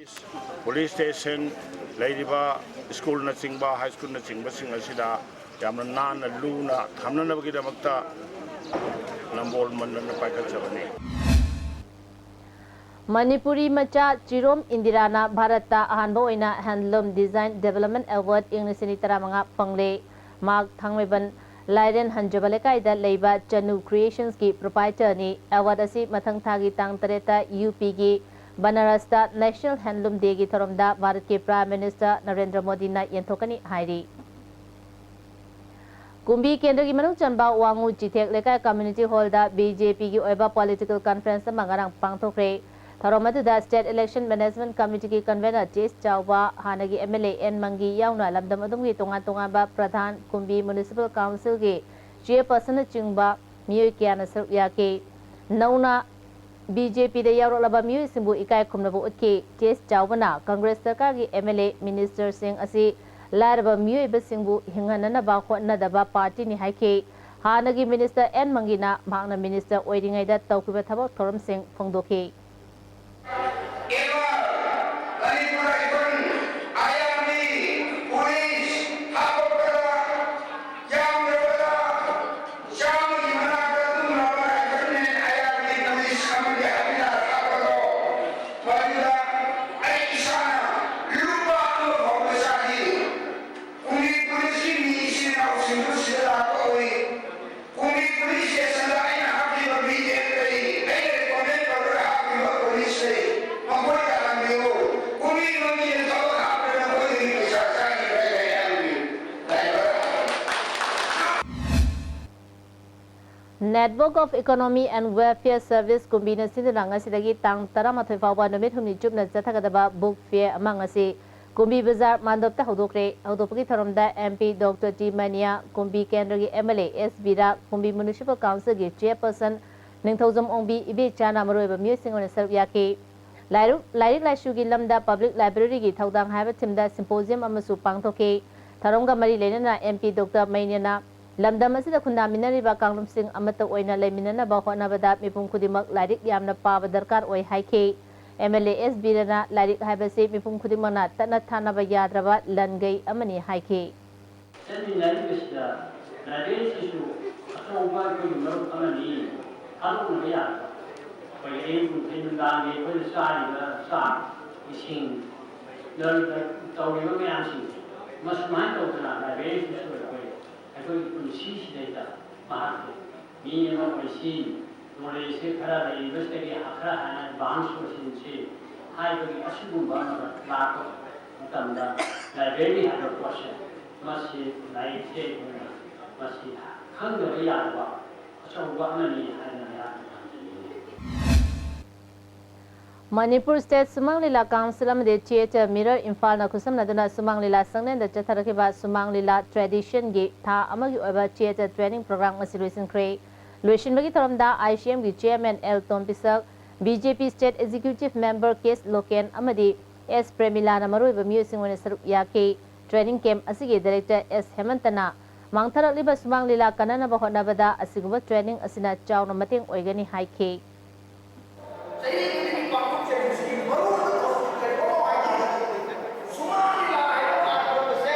Police station, ꯂꯩꯔꯤꯕ schoolꯅꯆꯤꯡꯕ, high schoolꯅꯆꯤꯡꯕꯁꯤꯡ ꯑꯁꯤꯗ ꯌꯥꯝꯅ ꯅꯥꯟꯅ ꯂꯨꯅ ꯊꯝꯅꯅꯕꯒꯤꯗꯃꯛꯇ ꯅꯝꯕꯣꯜ ꯃꯟꯗꯟꯗ ꯄꯥꯏꯈꯠꯆꯕꯅꯤ꯫ ꯃꯅꯤꯄꯨꯔꯤ ꯃꯆꯥ ꯆꯤꯔꯣꯝ ꯏꯟꯗꯤꯔꯥꯅ ꯚꯥꯔꯠꯇ ꯑꯍꯥꯟꯕ ꯑꯣꯏꯅ Handloom Design Development Award ꯏꯪ ꯂꯤꯁꯤꯡ ꯑꯅꯤ ꯇꯔꯥꯃꯉꯥ ꯐꯪꯂꯦ꯫ ꯃꯍꯥꯛ ꯊꯥꯡꯃꯩꯕꯟ ꯂꯥꯏꯔꯦꯟ ꯍꯟꯖꯕ ꯂꯩꯀꯥꯏꯗ ꯂꯩꯕ ꯆꯅꯨ Creationsꯀꯤ proprietorꯅꯤ꯫ Award ꯑꯁꯤ ꯃꯊꯪ ꯊꯥꯒꯤ ꯇꯥꯡ ꯇꯔꯦꯠꯇ UPꯒꯤ ꯕꯅꯥꯔꯁꯇ National Handloom Dayꯒꯤ ꯊꯧꯔꯝꯗ ꯚꯥꯔꯠꯀꯤ Prime Minister ꯅꯔꯦꯟꯗ꯭ꯔ ꯃꯣꯗꯤꯅ ꯌꯦꯟꯊꯣꯛꯀꯅꯤ ꯍꯥꯏꯔꯤ꯫ ꯀꯨꯝꯕꯤ ꯀꯦꯟꯗ꯭ꯔꯒꯤ ꯃꯅꯨꯡ ꯆꯟꯕ ꯋꯥꯉꯨ ꯆꯤꯊꯦꯛ ꯂꯩꯀꯥꯏ community hallꯗ BJPꯒꯤ ꯑꯣꯏꯕ political conference ꯑꯃ ꯉꯔꯥꯡ ꯄꯥꯡꯊꯣꯛꯈ꯭ꯔꯦ꯫ ꯊꯧꯔꯝ ꯑꯗꯨꯗ State Election Management Committeeꯒꯤ convener test ꯆꯥꯎꯕ, ꯍꯥꯟꯅꯒꯤ MLA ꯑꯦꯟ ꯃꯪꯒꯤ ꯌꯥꯎꯅ ꯂꯝꯗꯝ ꯑꯗꯨꯝꯒꯤ ꯇꯣꯉꯥꯟ ꯇꯣꯉꯥꯟꯕ ꯄ꯭ꯔꯙꯥꯟ, ꯀꯨꯝꯕꯤ Municipal Councilꯒꯤ chairpersonꯅꯆꯤꯡꯕ ꯃꯤꯑꯣꯏ ꯀꯌꯥꯅ ꯁꯔꯨꯛ ꯌꯥꯈꯤ꯫ ꯅꯧꯅ BJPꯗ ꯌꯥꯎꯔꯛꯂꯕ ꯃꯤꯑꯣꯏꯁꯤꯡꯕꯨ ꯏꯀꯥꯏ ꯈꯨꯝꯅꯕ ꯎꯠꯈꯤ꯫ ꯇꯦꯁ ꯆꯥꯎꯕꯅ Congress ꯁꯔꯀꯥꯔꯒꯤ MLA, ministerꯁꯤꯡ ꯑꯁꯤ ꯂꯥꯏꯔꯕ ꯃꯤꯑꯣꯏꯕꯁꯤꯡꯕꯨ ꯍꯤꯡꯍꯟꯅꯅꯕ ꯍꯣꯠꯅꯗꯕ partyꯅꯤ ꯍꯥꯏꯈꯤ꯫ ꯍꯥꯟꯅꯒꯤ minister ꯑꯦꯟ ꯃꯪꯒꯤꯅ ꯃꯍꯥꯛꯅ minister ꯑꯣꯏꯔꯤꯉꯩꯗ ꯇꯧꯈꯤꯕ ꯊꯕꯛ ꯊꯧꯔꯝꯁꯤꯡ ꯐꯣꯡꯗꯣꯛꯈꯤ꯫ ꯑꯦꯃꯥ, ꯃꯅꯤꯄꯨꯔ ꯔꯥꯏꯐꯜ, IRB, police ꯍꯥꯞꯄꯛꯄꯗ ꯌꯥꯝꯗ꯭ꯔꯕꯗ ꯆꯥꯝꯃꯒꯤ ꯃꯅꯥꯛꯇ ꯑꯗꯨꯒꯨꯝꯂꯕ rifleman, IRB, police ꯑꯃꯗꯤ ꯍꯥꯞꯄꯤꯔꯛꯑ ꯊꯥꯕꯗꯣ, ꯃꯗꯨꯗ ꯑꯩ ꯏꯁꯥꯅ ꯂꯨꯄꯥ ꯑꯃ ꯐꯥꯎꯕ ꯆꯥꯈꯤꯗꯦ꯫ ꯀꯨꯝꯕꯤ policeꯀꯤ ꯃꯤ ꯏꯆꯤꯟ ꯏꯅꯥꯎꯁꯤꯡꯗꯨ ꯁꯤꯗ ꯂꯥꯛꯄ ꯎꯏ꯫ ꯀꯨꯝꯕꯤ police stationꯗ ꯑꯩꯅ ꯍꯥꯞꯈꯤꯕ ꯃꯤ ꯂꯦꯞ ꯂꯩ, ꯑꯩꯅ recommend ꯇꯧꯔꯒ ꯍꯥꯞꯈꯤꯕ police ꯂꯩ, ꯃꯈꯣꯏꯗ ꯍꯪꯕꯤꯌꯨ꯫ ꯀꯨꯝꯕꯤ ꯃꯃꯤꯡꯗ ꯊꯕꯛ ꯍꯥꯞꯄꯗ ꯃꯈꯣꯏꯗꯒꯤ ꯄꯩꯁꯥ ꯆꯥꯈꯤꯕ꯭ꯔꯥ ꯍꯥꯏꯅ ꯍꯪꯕꯤꯌꯨ꯫ Driver꯫ Network of Economy and Welfare Service ꯀꯨꯝꯕꯤꯅ ꯁꯤꯟꯗꯨꯅ ꯉꯁꯤꯗꯒꯤ ꯇꯥꯡ ꯇꯔꯥꯃꯥꯊꯣꯏ ꯐꯥꯎꯕ ꯅꯨꯃꯤꯠ ꯍꯨꯝꯅꯤ ꯆꯨꯞꯅ ꯆꯠꯊꯒꯗꯕ book fair ꯑꯃ ꯉꯁꯤ ꯀꯨꯝꯕꯤ ꯕꯖꯥꯔ ꯃꯥꯟꯗꯣꯞꯇ ꯍꯧꯗꯣꯛꯈ꯭ꯔꯦ꯫ ꯍꯧꯗꯣꯛꯄꯒꯤ ꯊꯧꯔꯝꯗ MP Doctor ꯇꯤ ꯃꯅꯤꯌꯥ, ꯀꯨꯝꯕꯤ ꯀꯦꯟꯗ꯭ꯔꯒꯤ MLA ꯑꯦꯁ ꯕꯤꯔꯥ, ꯀꯨꯝꯕꯤ Municipal Councilꯒꯤ chairperson ꯅꯤꯡꯊꯧꯖꯝ ꯑꯣꯡꯕꯤ ꯏꯕꯦꯆꯥꯅ ꯃꯔꯨꯑꯣꯏꯕ ꯃꯤꯑꯣꯏꯁꯤꯡ ꯑꯣꯏꯅ ꯁꯔꯨꯛ ꯌꯥꯈꯤ꯫ ꯂꯥꯏꯔꯤꯛ, ꯂꯥꯏꯔꯤꯛ ꯂꯥꯏꯁꯨꯒꯤ ꯂꯝꯗ public libraryꯒꯤ ꯊꯧꯗꯥꯡ ꯍꯥꯏꯕ themeꯗ symposium ꯑꯃꯁꯨ ꯄꯥꯡꯊꯣꯛꯈꯤ꯫ ꯊꯧꯔꯝꯒ ꯃꯔꯤ ꯂꯩꯅꯅ MP Doctor ꯃꯅꯤꯌꯥꯅ ꯂꯝꯗꯝ ꯑꯁꯤꯗ ꯈꯨꯟꯗꯥꯃꯤꯟꯅꯔꯤꯕ ꯀꯥꯡꯂꯨꯞꯁꯤꯡ ꯑꯃꯠꯇ ꯑꯣꯏꯅ ꯂꯩꯃꯤꯟꯅꯅꯕ ꯍꯣꯠꯅꯕꯗ ꯃꯤꯄꯨꯝ ꯈꯨꯗꯤꯡꯃꯛ ꯂꯥꯏꯔꯤꯛ ꯌꯥꯝꯅ ꯄꯥꯕ ꯗꯔꯀꯥꯔ ꯑꯣꯏ ꯍꯥꯏꯈꯤ꯫ MLA ꯑꯦꯁ ꯕꯤꯔꯥꯅ ꯂꯥꯏꯔꯤꯛ ꯍꯥꯏꯕꯁꯤ ꯃꯤꯄꯨꯝ ꯈꯨꯗꯤꯡꯃꯛꯅ ꯇꯠꯅ ꯊꯥꯅꯕ ꯌꯥꯗ꯭ꯔꯕ ꯂꯟꯒꯩ ꯑꯃꯅꯤ ꯍꯥꯏꯈꯤ꯫ ꯆꯠꯃꯤꯟꯅꯔꯤꯕꯁꯤꯗ ꯇ꯭ꯔꯥꯏꯕꯦꯜꯁꯤꯁꯨ ꯑꯆꯧꯕ ꯑꯩꯈꯣꯏꯒꯤ ꯃꯔꯨꯞ ꯑꯃꯅꯤ꯫ ꯊꯥꯗꯣꯛꯅꯕ ꯌꯥꯗꯕ꯫ ꯑꯩꯈꯣꯏꯒꯤ ꯑꯌꯨꯛ ꯅꯨꯡꯊꯤꯜ ꯅꯨꯡꯗꯥꯡꯒꯤ ꯑꯩꯈꯣꯏꯅ ꯆꯥꯔꯤꯕ ꯆꯥꯛ, ꯏꯁꯤꯡ, ꯂꯩꯔꯤꯕ, ꯇꯧꯔꯤꯕ ꯃꯌꯥꯝꯁꯤꯡꯁꯦ ꯃꯁꯨꯃꯥꯏꯅ ꯇꯧꯗꯅ ꯂꯥꯏꯕ꯭ꯔꯦꯔꯤꯁꯤꯁꯨ ꯑꯩꯈꯣꯏ, ꯑꯩꯈꯣꯏꯒꯤ ꯄꯨꯟꯁꯤꯁꯤꯗꯩꯗ ꯃꯍꯥꯛꯁꯦ ꯃꯤ ꯑꯃ ꯑꯣꯏꯁꯤ, ꯅꯣꯂꯦꯖꯁꯦ ꯈꯔ ꯂꯩꯔꯤꯕꯁꯤꯗꯒꯤ ꯈꯔ ꯍꯦꯟꯅ ꯑꯦꯗꯚꯥꯟꯁ ꯑꯣꯏꯁꯤꯟꯁꯤ ꯍꯥꯏꯕꯒꯤ ꯑꯁꯤꯒꯨꯝꯕ ꯑꯃ ꯂꯥꯛꯄ ꯃꯇꯝꯗ ꯂꯥꯏꯕ꯭ꯔꯦꯔꯤ ꯍꯥꯏꯕ ꯄꯣꯠꯁꯦ, ꯃꯁꯤ ꯂꯥꯏꯔꯤꯛꯁꯦ ꯑꯩꯈꯣꯏꯅ ꯃꯁꯤ ꯈꯪꯗꯕ ꯌꯥꯗꯕ ꯑꯆꯧꯕ ꯑꯃꯅꯤ ꯍꯥꯏꯅ ꯑꯩꯍꯥꯛꯅ ꯊꯝꯖꯅꯤꯡꯏ꯫ ꯃꯅꯤꯄꯨꯔ ꯁ꯭ꯇꯦꯠ ꯁꯨꯃꯥꯡ ꯂꯤꯂꯥ ꯀꯥꯎꯟꯁꯤꯜ ꯑꯃꯗꯤ ꯊꯤꯌꯦꯇꯔ ꯃꯤꯔꯔ ꯏꯝꯐꯥꯜꯅ ꯈꯨꯠꯁꯝꯅꯗꯨꯅ ꯁꯨꯃꯥꯡ ꯂꯤꯂꯥ ꯁꯪꯂꯦꯟꯗ ꯆꯠꯊꯔꯛꯈꯤꯕ ꯁꯨꯃꯥꯡ ꯂꯤꯂꯥ ꯇ꯭ꯔꯦꯗꯤꯁꯟꯒꯤ ꯊꯥ ꯑꯃꯒꯤ ꯑꯣꯏꯕ ꯊꯤꯌꯦꯇꯔ ꯇ꯭ꯔꯦꯅꯤꯡ ꯄ꯭ꯔꯣꯒ꯭ꯔꯥꯝ ꯉꯁꯤ ꯂꯣꯏꯁꯤꯟꯈ꯭ꯔꯦ꯫ ꯂꯣꯏꯁꯤꯟꯕꯒꯤ ꯊꯧꯔꯝꯗ ꯑꯥꯏ ꯁꯤ ꯑꯦꯝꯒꯤ ꯆꯤꯌꯔꯃꯦꯟ ꯑꯦꯜ ꯇꯣꯝꯕꯤꯁꯛ, ꯕꯤ ꯖꯦ ꯄꯤ ꯁ꯭ꯇꯦꯠ ꯑꯦꯛꯖꯤꯀ꯭ꯌꯨꯇꯤꯚ ꯃꯦꯝꯕꯔ ꯀꯦ ꯑꯦꯁ ꯂꯣꯀꯦꯟ ꯑꯃꯗꯤ ꯑꯦꯁ ꯄ꯭ꯔꯦꯃꯤꯂꯥꯅ ꯃꯔꯨꯑꯣꯏꯕ ꯃꯤꯑꯣꯏꯁꯤꯡ ꯑꯣꯏꯅ ꯁꯔꯨꯛ ꯌꯥꯈꯤ꯫ ꯇ꯭ꯔꯦꯅꯤꯡ ꯀꯦꯝꯞ ꯑꯁꯤꯒꯤ ꯗꯥꯏꯔꯦꯛꯇꯔ ꯑꯦꯁ ꯍꯦꯃꯟꯇꯅ ꯃꯥꯡꯊꯔꯛꯂꯤꯕ ꯁꯨꯃꯥꯡ ꯂꯤꯂꯥ ꯀꯟꯅꯅꯕ ꯍꯣꯠꯅꯕꯗ ꯑꯁꯤꯒꯨꯝꯕ ꯇ꯭ꯔꯦꯅꯤꯡ ꯑꯁꯤꯅ ꯆꯥꯎꯅ ꯃꯇꯦꯡ ꯑꯣꯏꯒꯅꯤ ꯍꯥꯏꯈꯤ꯫ ꯆꯍꯤ ꯈꯨꯗꯤꯡꯒꯤ ꯄꯥꯡꯊꯣꯛꯆꯔꯤꯕꯁꯤꯒꯤ ꯃꯔꯨꯑꯣꯏꯕ ꯊꯧꯔꯝ ꯀꯔꯤꯅꯣ ꯍꯥꯏ ꯇꯥꯔꯒꯗꯤ, ꯁꯨꯃꯥꯡ ꯂꯤꯂꯥ ꯍꯥꯏꯕ ꯄꯥꯟꯊꯣꯛꯄꯁꯦ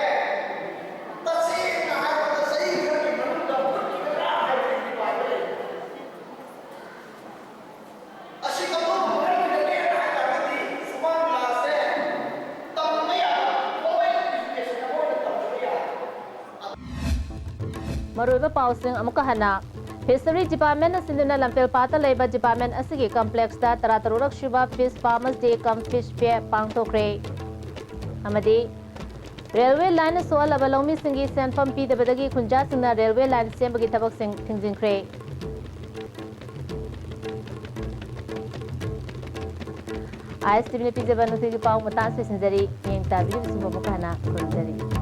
ꯇꯁꯦꯡꯅ ꯍꯥꯏꯔꯕꯗ ꯆꯍꯤ ꯈꯔꯒꯤ ꯃꯅꯨꯡꯗ ꯃꯨꯠꯈꯤꯒꯗ꯭ꯔꯥ ꯍꯥꯏꯕꯒꯤ ꯅꯨꯡꯉꯥꯏꯕ ꯂꯩ꯫ ꯑꯁꯤ ꯀꯝꯗꯧꯅ ꯃꯔꯝꯒꯤꯗꯒꯦꯅ ꯍꯥꯏ ꯇꯥꯔꯒꯗꯤ, ꯁꯨꯃꯥꯡ ꯂꯤꯂꯥꯁꯦ ꯇꯝꯕ ꯌꯥꯕ, formal education ꯑꯃ ꯑꯣꯏꯅ ꯇꯝꯕ ꯌꯥꯕ꯫ ꯃꯔꯨꯑꯣꯏꯕ ꯄꯥꯎꯁꯤꯡ ꯑꯃꯨꯛꯀ ꯍꯟꯅ꯫ ꯐꯤꯁꯔꯤ ꯗꯤꯄꯥꯔꯠꯃꯦꯟꯅ ꯁꯤꯟꯗꯨꯅ ꯂꯝꯐꯦꯜ ꯄꯥꯠꯇ ꯂꯩꯕ ꯗꯤꯄꯥꯔꯠꯃꯦꯟ ꯑꯁꯤꯒꯤ ꯀꯝꯄ꯭ꯂꯦꯛꯁꯇ ꯇꯔꯥꯇꯔꯨꯛꯂꯛ ꯁꯨꯕ ꯐꯤꯁ ꯐꯥꯔꯃꯔꯁ ꯗꯦ ꯀꯝ ꯐꯤꯁ ꯐꯤꯌꯔ ꯄꯥꯡꯊꯣꯛꯈ꯭ꯔꯦ꯫ ꯑꯃꯗꯤ ꯔꯦꯜꯋꯦ ꯂꯥꯏꯟꯅ ꯁꯣꯛꯍꯜꯂꯕ ꯂꯧꯃꯤꯁꯤꯡꯒꯤ ꯁꯦꯟꯐꯝ ꯄꯤꯗꯕꯗꯒꯤ ꯈꯨꯟꯖꯥꯁꯤꯡꯅ ꯔꯦꯜꯋꯦ ꯂꯥꯏꯟ ꯁꯦꯝꯕꯒꯤ ꯊꯕꯛꯁꯤꯡ ꯊꯤꯡꯖꯤꯟꯈ꯭ꯔꯦ꯫ ꯑꯥꯏ ꯑꯦꯁ ꯇꯤ ꯚꯤꯅ ꯄꯤꯖꯕ ꯅꯨꯡꯊꯤꯜꯒꯤ ꯄꯥꯎ ꯃꯇꯥꯡ ꯑꯁꯤꯗ ꯂꯣꯏꯁꯤꯟꯖꯔꯤ꯫ ꯃꯤꯠꯌꯦꯡ ꯇꯥꯕꯤꯔꯤꯕꯁꯤꯡꯕꯨ ꯑꯃꯨꯛꯀ ꯍꯟꯅ ꯈꯨꯔꯨꯝꯖꯔꯤ꯫